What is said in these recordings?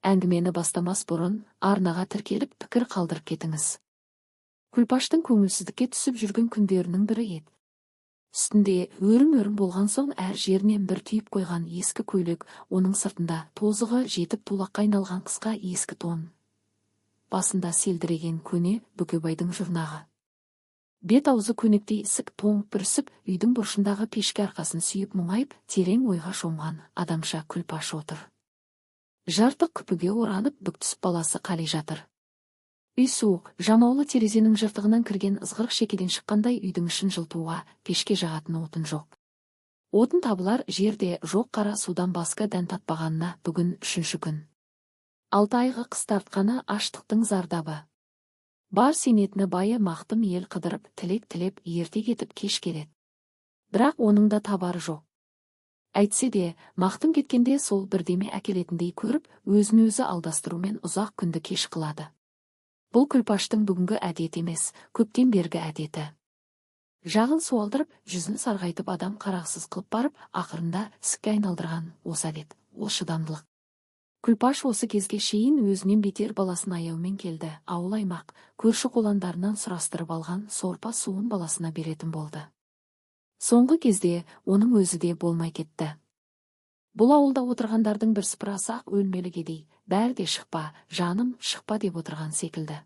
Әңгімені бастамас бұрын арнаға тіркеліп, пікір қалдырып кетіңіз. Күлпаштың көңілсіздікке түсіп жүрген күндерінің бірі еді. Үстінде өрім-өрім болған соң әр жерінен бір түйіп қойған ескі көйлек, оның сыртында тозығы жетіп тулаққа айналған қысқа ескі тон. Басында селдіреген көне Бөкебайдың жұрнағы. Бет аузы көнектей ісік, тоңып бүрісіп, үйдің бұрышындағы пешке арқасын сүйіп мұңайып, терең ойға шомған адамша Күлпаш отыр. Жыртық күпіге оранып, бүк түсіп баласы Қали жатыр. Үй суық, жамаулы терезенің жыртығынан кірген ызғырық шекеден шыққандай үйдің ішін жылытуға пешке жағатын отын жоқ. Отын табылар жерде жоқ, қара судан басқа дән татпағанына бүгін үшінші күн. 6 айғы қыс тартқаны аштықтың зардабы. Бар сенетіні байы Мақтым ел қыдырып, тілек тілеп, ерте кетіп кеш келеді. Бірақ оның да табары жоқ. Әйтсе де, Мақтым кеткенде сол бірдеме әкелетіндей көріп, өзін өзі алдастырумен ұзақ күнді кеш қылады. Бұл Күлпаштың бүгінгі әдеті емес, көптен бергі әдеті. Жағын суалдырып, жүзін сарғайтып адам қарағысыз қылып барып, ақырында ісікке айналдырған осы әдет, ол шыдамдылық. Күлпаш осы кезге шейін өзінен бетер баласын аяумен келді, ауыл аймақ, көрші қоландарынан сұрастырып алған сорпа суын баласына беретін болды. Соңғы кезде оның өзі де болмай кетті. Бұл ауылда отырғандардың бір сыпырасы ақ өлмелі кедей, бәрі де шықпа, жаным, шықпа деп отырған секілді.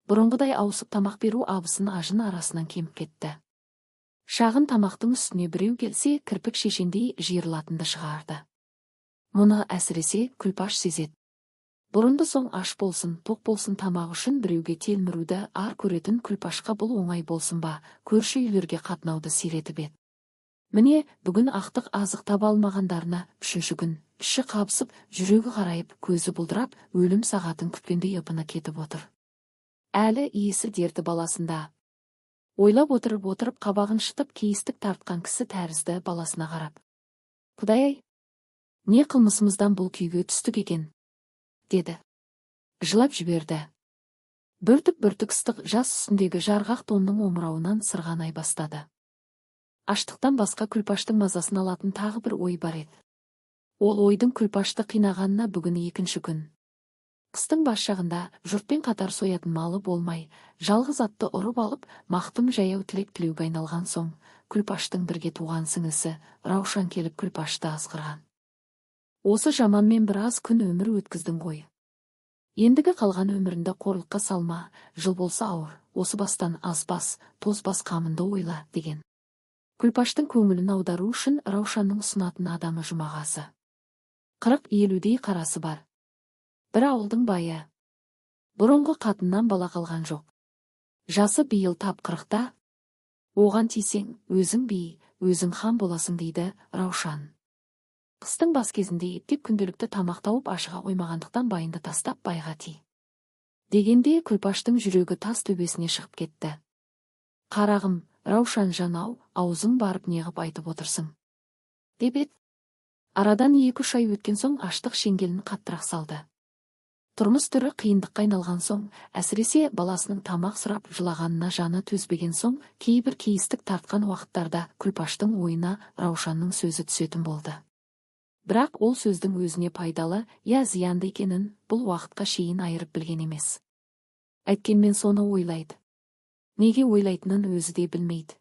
Бұрынғыдай ауысып тамақ беру абысын ажын арасынан кеміп кетті. Шағын тамақтың үстіне біреу келсе, кірпік шешендей жиырылатынды шығарды. Мұны әсіресе Күлпаш сезеді. Бұрынды соң аш болсын, тоқ болсын тамақ үшін біреуге телміруді ар көретін Күлпашқа бұл оңай болсын ба, көрші үйлерге қатынауды сиретіп еді. Міне, бүгін ақтық азық таба алмағандарына үшінші күн, іші қабысып, жүрегі қарайып, көзі бұлдырап, өлім сағатын күткендей ыбыны кетіп отыр. Әлі иесі дерті баласында. Ойлап отырып-отырып қабағын шытып кейістік тартқан кісі тәрізді баласына қарап. Құдай-ай, не қылмысымыздан бұл күйге түстік екен, деді. Жылап жіберді. Бүртік-бүртік ыстық жас үстіндегі жарғақ тонның омырауынан сырғанай бастады. Аштықтан басқа Күлпаштың мазасын алатын тағы бір ой бар еді. Ол ойдың Күлпашты қинағанына бүгін екінші күн. Қыстың бас жағында жұртпен қатар соятын малы болмай, жалғыз атты ұрып алып, Мақтым жаяу тілек тілеуге айналған соң, Күлпаштың бірге туған сіңлісі Раушан келіп Күлпашты азғырған. Осы жаманмен біраз күн өмір өткіздің ғой. Ендігі қалған өміріңді қорлыққа салма, жыл болса ауыр, осы бастан азбас, тозбас қамынды ойла, деген. Күлпаштың көңілін аудару үшін Раушанның ұсынатын адамы Жұмағазы. 40-50-дей қарасы бар. Бір ауылдың байы. Бұрынғы қатыннан бала қалған жоқ. Жасы биыл тап 40-та. Оған тисең, өзің би, өзің хан боласың дейді Раушан. Қыстың бас кезінде ептеп күнделікті тамақ тауып ашыға қоймағандықтан байынды тастап байға ти. Дегенде Күлпаштың жүрегі тас төбесіне шығып кетті. Қарағым, Раушан жанау, аузың барып неғып айтып отырсың? Деп еді. Арадан 2-3 ай өткен соң аштық шеңгелін қаттырақ салды. Тұрмыс түрі қиындыққа айналған соң, әсіресе баласының тамақ сұрап жылағанына жаны төзбеген соң, кейбір кейістік тартқан уақыттарда Күлпаштың ойына Раушанның сөзі түсетін болды. Бірақ ол сөздің өзіне пайдалы, я зиянды екенін бұл уақытқа шейін айырып білген емес. Әйткенмен соны ойлайды. Неге ойлайтынын өзі де білмейді.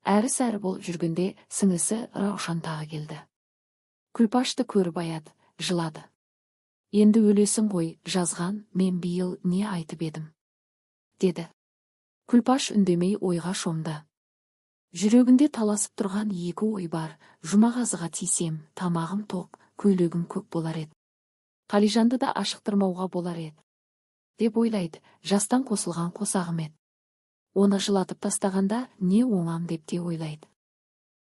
Әрі-сәрі болып жүргенде сіңлісі Раушан тағы келді. Күлпашты көріп аяды, жылады. Енді өлесің ғой, жазған, мен биыл не айтып едім, деді. Күлпаш үндемей ойға шомды. Жүрегінде таласып тұрған екі ой бар, Жұмағазыға тисем, тамағым тоқ, көйлегім көк болар еді. Қалижанды да ашықтырмауға болар еді, деп ойлайды, жастан қосылған қосағым еді. Оны жылатып тастағанда не оңам деп те ойлайды.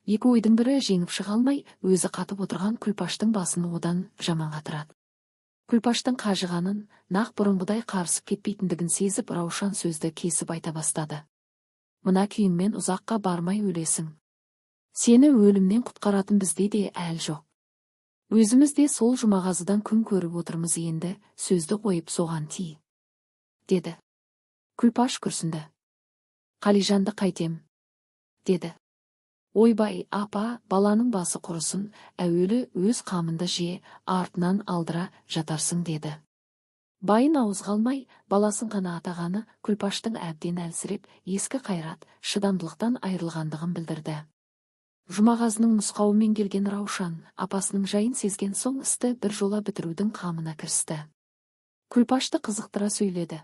Екі ойдың бірі жеңіп шыға алмай, өзі қатып отырған Күлпаштың басын одан жаман қатырады. Күлпаштың қажығанын, нақ бұрынғыдай қарысып кетпейтіндігін сезіп, Раушан сөзді кесіп айта бастады. Мына күйіңмен ұзаққа бармай өлесің. Сені өлімнен құтқаратын бізде де әл жоқ. Өзіміз де сол Жұмағазыдан күн көріп отырмыз енді, сөзді қойып соған ти, деді. Күлпаш күрсінді. Қалижанды қайтем, деді. Ойбай, апа, баланың басы құрысын, әуелі өз қамыңды же, артынан алдыра жатарсың, деді. Байын ауызға алмай, баласын ғана атағаны Күлпаштың әбден әлсіреп, ескі қайрат, шыдамдылықтан айырылғандығын білдірді. Жұмағазының нұсқауымен келген Раушан, апасының жайын сезген соң, істі бір жола бітірудің қамына кірісті. Күлпашты қызықтыра сөйледі.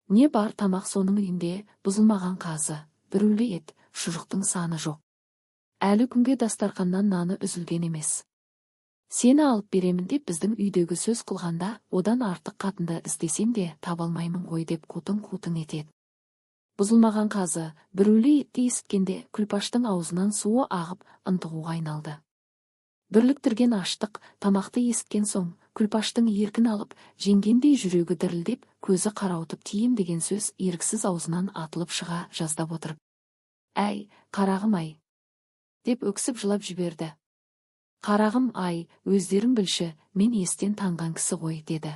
Не бар тамақ соның үйінде: бұзылмаған қазы, бүрулі ет, шұжықтың саны жоқ. Әлі күнге дастарқаннан наны үзілген емес. Сені алып беремін деп біздің үйдегі сөз қылғанда, одан артық қатынды іздесем де таба алмаймын ғой деп қутың-қутың етеді. Бұзылмаған қазы, бүрулі етті есіткенде Күлпаштың аузынан суы ағып, ынтығуға айналды. Дүрліктірген аштық тамақты есіткен соң, Күлпаштың еркін алып, жеңгендей жүрегі дірілдеп, көзі қарауытып, тием деген сөз еріксіз аузынан атылып шыға жаздап отырып: «Әй, қарағым-ай!» деп өксіп жылап жіберді. «Қарағым ай, өздерің білші, мен естен танған кісі ғой», деді.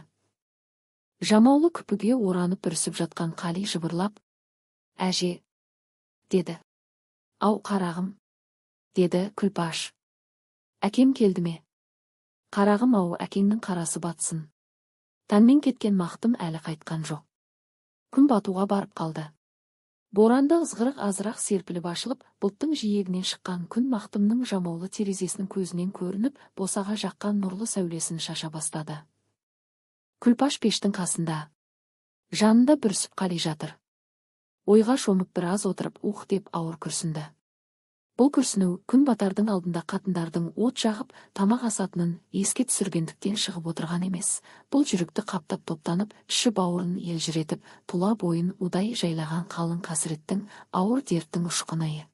Жамаулы күпіге оранып бүрісіп жатқан Қали жыбырлап: «Әже!» деді. «Ау, қарағым», деді Күлпаш. «Әкем келді ме?» «Қарағым ау, әкеңнің қарасы батсын. Таңмен кеткен Мақтым әлі қайтқан жоқ. Күн батуға барып қалды». Боранды ызғырық азырақ серпіліп ашылып, бұлттың жиегінен шыққан күн Мақтымның жамаулы терезесінің көзінен көрініп, босаға жаққан нұрлы сәулесін шаша бастады. Күлпаш пештің қасында. Жанында бүрісіп Қали жатыр. Ойға шомып біраз отырып, «Ух!» деп ауыр күрсінді. Бұл күрсіну күн батардың алдында қатындардың от жағып, тамақ асатынын еске түсіргендіктен шығып отырған емес. Бұл жүректі қаптап топтанып, іші бауырын елжіретіп, тұла бойын удай жайлаған қалың қасіреттің, ауыр дерттің ұшқыны.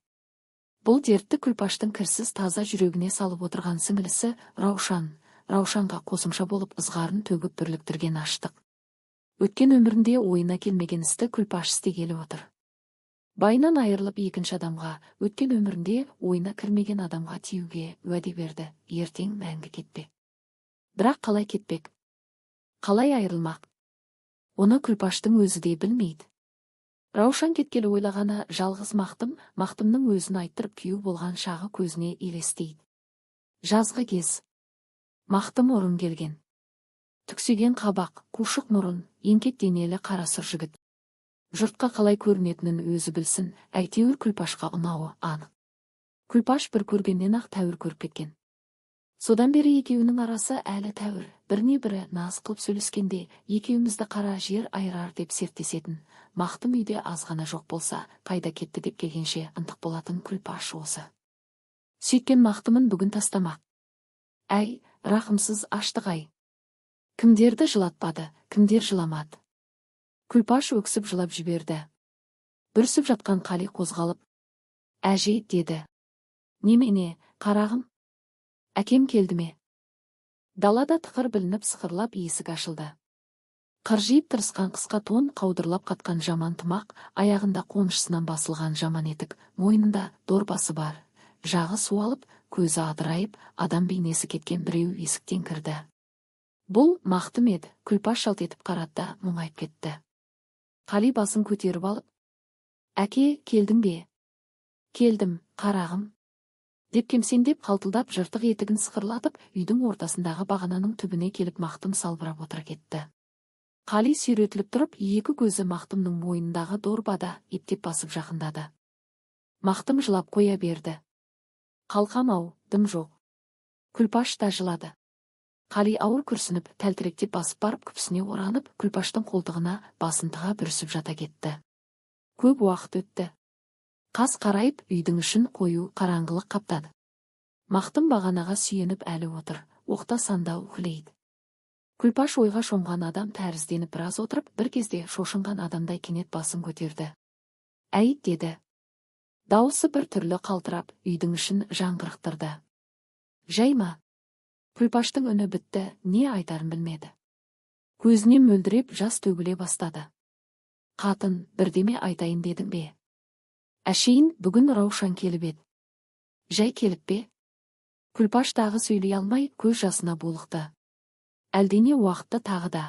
Бұл дертті Күлпаштың кірсіз таза жүрегіне салып отырған сіңілісі Раушан, Раушанға қосымша болып ызғарын төгіп дүрліктірген аштық. Өткен өмірінде ойына келмеген істі Күлпаш істегелі отыр. Байынан айырылып, екінші адамға, өткен өмірінде ойына кірмеген адамға тиюге уәде берді. Ертең мәңгі кетпек. Бірақ қалай кетпек? Қалай айырылмақ? Оны Күлпаштың өзі де білмейді. Раушан кеткелі ойлағаны жалғыз Мақтым, Мақтымның өзін айттырып күйеу болған шағы көзіне елестейді. Жазғы кез. Мақтым ұрын келген. Түксиген қабақ, қушық мұрын, еңкек денелі қарасұр жігіт. Жұртқа қалай көрінетінін өзі білсін, әйтеуір Күлпашқа ұнауы анық. Күлпаш бір көргеннен-ақ тәуір көріп кеткен. Содан бері екеуінің арасы әлі тәуір, біріне бірі наз қылып сөйлескенде, екеумізді қара жер айырар деп серттесетін. Мақтым үйде аз ғана жоқ болса, қайда кетті деп келгенше ынтық болатын Күлпаш осы. Сөйткен Мақтымын бүгін тастамақ. Әй, рақымсыз аштық-ай! Кімдерді жылатпады, кімдер жыламады? Күлпаш өксіп жылап жіберді. Бүрісіп жатқан Қали қозғалып: «Әже!» деді. «Немене, қарағым?» «Әкем келді ме?» Далада тықыр білініп, сықырлап есік ашылды. Қыржиып тырысқан қысқа тон, қаудырлап қатқан жаман тымақ, аяғында қонышысынан басылған жаман етік, мойнында дорбасы бар, жағы суалып, көзі адырайып, адам бейнесі кеткен біреу есіктен кірді. Бұл Мақтым еді. Күлпаш жалт етіп қарады да мұңайып кетті. Қали басын көтеріп алып: «Әке, келдің бе?» «Келдім, қарағым», деп кемсеңдеп, қалтылдап, жыртық етігін сықырлатып, үйдің ортасындағы бағананың түбіне келіп Мақтым салбырап отыра кетті. Қали сүйретіліп тұрып, екі көзі Мақтымның мойнындағы дорбада, ептеп басып жақындады. Мақтым жылап қоя берді. «Қалқам-ау, дым жоқ». Күлпаш та жылады. Қали ауыр күрсініп, тәлтіректеп басып барып, күпісіне оранып, Күлпаштың қолтығына басын тыға бүрісіп жата кетті. Көп уақыт өтті. Қас қарайып, үйдің ішін қою қараңғылық қаптады. Мақтым бағанаға сүйеніп әлі отыр, оқта санда уһілейді. Күлпаш ойға шомған адам тәрізденіп біраз отырып, бір кезде шошынған адамдай кенет басын көтерді. «Әй!» деді. Дауысы бір түрлі қалтырап, үйдің ішін жаңғырықтырды. «Жай ма?» Күлпаштың үні бітті, не айтарын білмеді. Көзінен мөлдіреп жас төгіле бастады. «Қатын, бірдеме айтайын дедің бе?» «Әшейін бүгін Раушан келіп еді». «Жай келіп пе?» Күлпаш тағы сөйлей алмай, көз жасына булықты. Әлдене уақытта тағы да: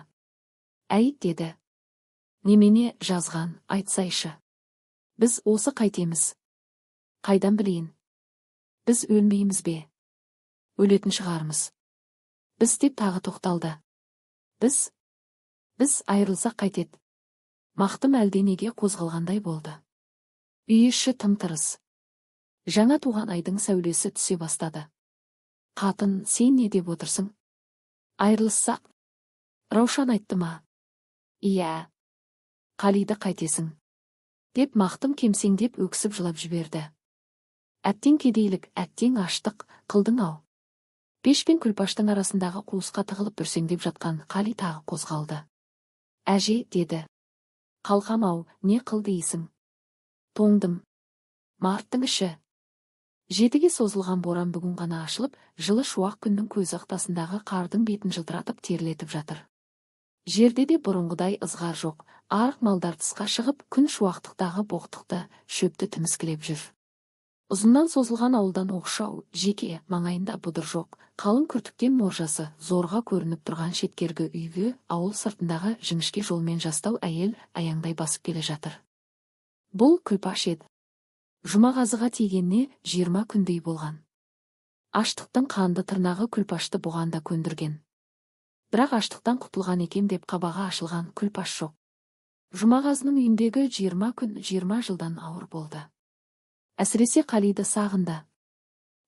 «Әй!» деді. «Немене жазған, айтсайшы. Біз осы қайтеміз?» «Қайдан білейін?» Біз өлмейміз бе? Өлетін шығармыз. Біз деп тағы тоқталды. Біз айырылсақ қайтеді? Мақтым әлденеге қозғалғандай болды. Үй іші тым-тырыс. Жаңа туған айдың сәулесі түсе бастады. Қатын, сен не деп отырсың? Айырылыссақ? Раушан айтты ма? Иә. Қалиды қайтесің? Деп Мақтым кемсеңдеп өксіп жылап жіберді. Әттең кедейлік, әттең аштық, қылдың-ау. Пеш пен Күлпаштың арасындағы қуысқа тығылып бүрсеңдеп жатқан Қали тағы қозғалды. Әже, деді. Қалқам-ау, не қыл дейсің? Тоңдым. Марттың іші. 7-ге созылған боран бүгін ғана ашылып, жылы шуақ күннің көзі ықтасындағы қардың бетін жылтыратып терлетіп жатыр. Жерде де бұрынғыдай ызғар жоқ, арық малдар тысқа шығып, күн шуақтықтағы боқтықты, шөпті тіміскілеп жүр. Ұзыннан созылған ауылдан оқшау, жеке, маңайында бұдыр жоқ, қалың күртіктен моржасы зорға көрініп тұрған шеткергі үйге ауыл сыртындағы жіңішке жолмен жастау әйел аяңдай басып келе жатыр. Бұл Күлпаш еді. Жұмағазыға тигеніне 20 күндей болған. Аштықтың қанды тырнағы Күлпашты бұған да көндірген. Бірақ аштықтан құтылған екен деп қабағы ашылған Күлпаш жоқ. Жұмағазының үйіндегі 20 күн 20 жылдан ауыр болды. Әсіресе Қалиды сағынды.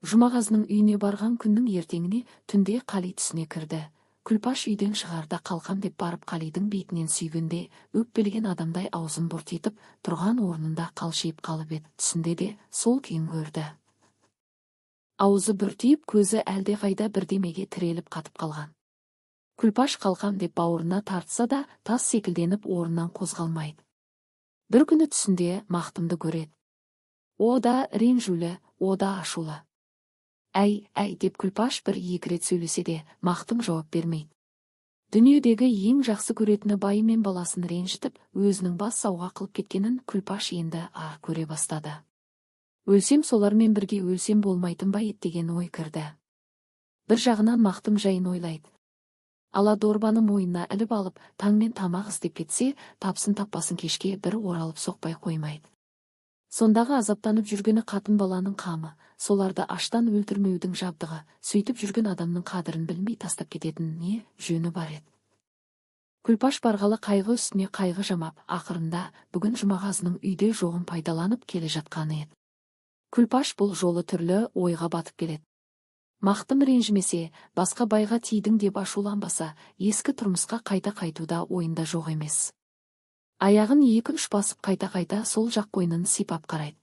Жұмағазының үйіне барған күннің ертеңіне түнде Қали түсіне кірді. Күлпаш үйден шығарда қалқам деп барып Қалидың бетінен сүйгенде өкпелеген адамдай аузын бұртитып, тұрған орнында қалшиып қалып еді, түсінде де сол күйін көрді. Аузы бүртиіп, көзі әлдеқайда бірдемеге тіреліп қатып қалған. Күлпаш қалқам деп бауырына тартса да, тас секілденіп орнынан қозғалмайды. Бір күні түсінде Мақтымды көреді. О да ренжулі, о да ашулы. Әй, әй деп Күлпаш бір-екі рет сөйлесе де, Мақтым жауап бермейді. Дүниедегі ең жақсы көретіні байы мен баласын ренжітіп, өзінің бас сауға қылып кеткенін Күлпаш енді ар көре бастады. Өлсем солармен бірге өлсем болмайтын ба еді деген ой кірді. Бір жағынан Мақтым жайын ойлайды. Ала дорбаны мойнына іліп алып, таңмен тамақ іздеп кетсе, тапсын таппасын кешке бір оралып соқпай қоймайды. Сондағы азаптанып жүргені қатын баланың қамы, соларды аштан өлтірмеудің жабдығы, сөйтіп жүрген адамның қадірін білмей тастап кететін не жөні бар еді. Күлпаш барғалы қайғы үстіне қайғы жамап, ақырында бүгін Жұмағазының үйде жоғын пайдаланып келе жатқаны еді. Күлпаш бұл жолы түрлі ойға батып келеді. Мақтым ренжімесе, басқа байға тидің деп ашуланбаса, ескі тұрмысқа қайта қайтуда ойында жоқ емес. Аяғын 2-3 басып қайта-қайта сол жақ қойнын сипап қарайды.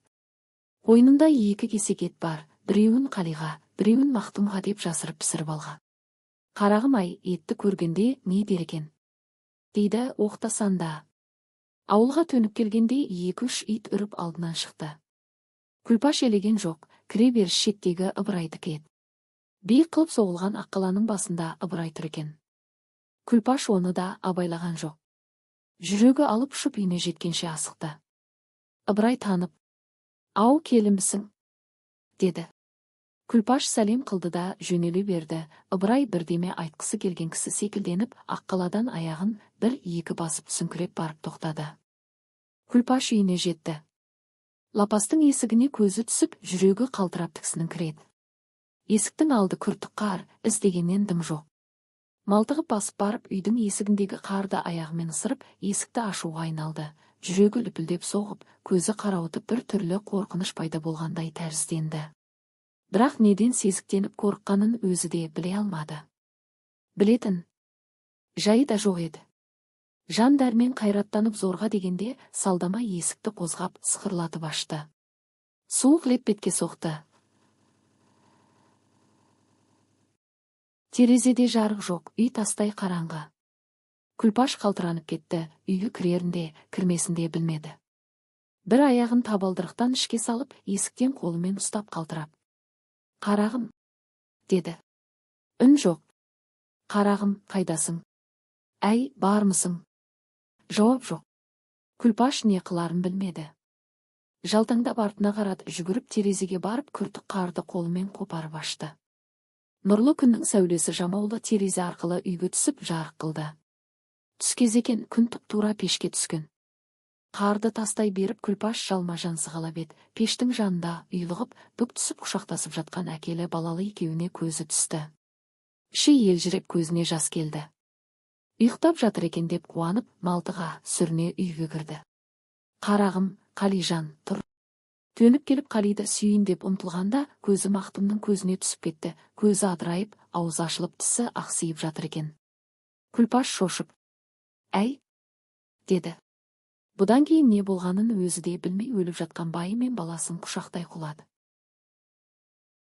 Қойнында 2 кесек ет бар, біреуін Қалиға, біреуін Мақтымға деп жасырып пісіріп алған. Қарағым-ай, етті көргенде не дер екен? Дейді оқтасанда. Ауылға төніп келгенде 2-3 ит үріп алдынан шықты. Күлпаш елеген жоқ, кіре беріс шеттегі Ыбырайдікі еді. Биік қылып соғылған аққаланың басында Ыбырай тұр екен. Күлпаш оны да абайлаған жоқ. Жүрегі алып ұшып үйіне жеткенше асықты. Ыбырай танып, «Ау, келінбісің?» деді. Күлпаш сәлем қылды да жөнеле берді. Ыбырай бірдеме айтқысы келген кісі секілденіп, аққаладан аяғын бір-екі басып түсіңкіреп барып тоқтады. Күлпаш үйіне жетті. Лапастың есігіне көзі түсіп, жүрегі қалтырап тіксініңкіреді. Есіктің алды күртік қар, іздегеннен дым жоқ. Малтығып басып барып, үйдің есігіндегі қарды аяғымен ысырып, есікті ашуға айналды. Жүрегі лүпілдеп соғып, көзі қарауытып бір түрлі қорқыныш пайда болғандай тәрізденді. Бірақ неден сезіктеніп қорыққанын өзі де біле алмады. Білетін жайы да жоқ еді. Жан дәрмен қайраттанып зорға дегенде салдама есікті қозғап сықырлатып ашты. Суық леп бетке соқты. Терезеде жарық жоқ, үй тастай қараңғы. Күлпаш қалтыранып кетті, үйге кірерінде, кірмесінде білмеді. Бір аяғын табалдырықтан ішке салып, есіктен қолымен ұстап қалтырап. Қарағым, деді. Үн жоқ. Қарағым, қайдасың? Әй, бармысың? Жауап жоқ. Күлпаш не қыларын білмеді. Жалтаңдап артына қарады, жүгіріп терезеге барып, күртік қарды қолымен қопарып ашты. Нұрлы күннің сәулесі жамаулы терезе арқылы үйге түсіп жарық қылды. Түс кезі екен, күн тұп-тура пешке түскен. Қарды тастай беріп, Күлпаш жалма-жан сығалап еді, пештің жанында ұйлығып, бүк түсіп құшақтасып жатқан әкелі балалы екеуіне көзі түсті. Іші елжіреп, көзіне жас келді. Ұйықтап жатыр екен деп қуанып, малтыға сүріне үйге кірді. «Қарағым, Қалижан, тұр!» Төніп келіп Қалиді сүйейін деп ұмтылғанда, көзі Мақтымның көзіне түсіп кетті. Көзі адырайып, аузы ашылып, тісі ақсиып жатыр екен. Күлпаш шошып: «Әй!» – деді. Бұдан кейін не болғанын өзі де білмей, өліп жатқан байы мен баласын құшақтай құлады.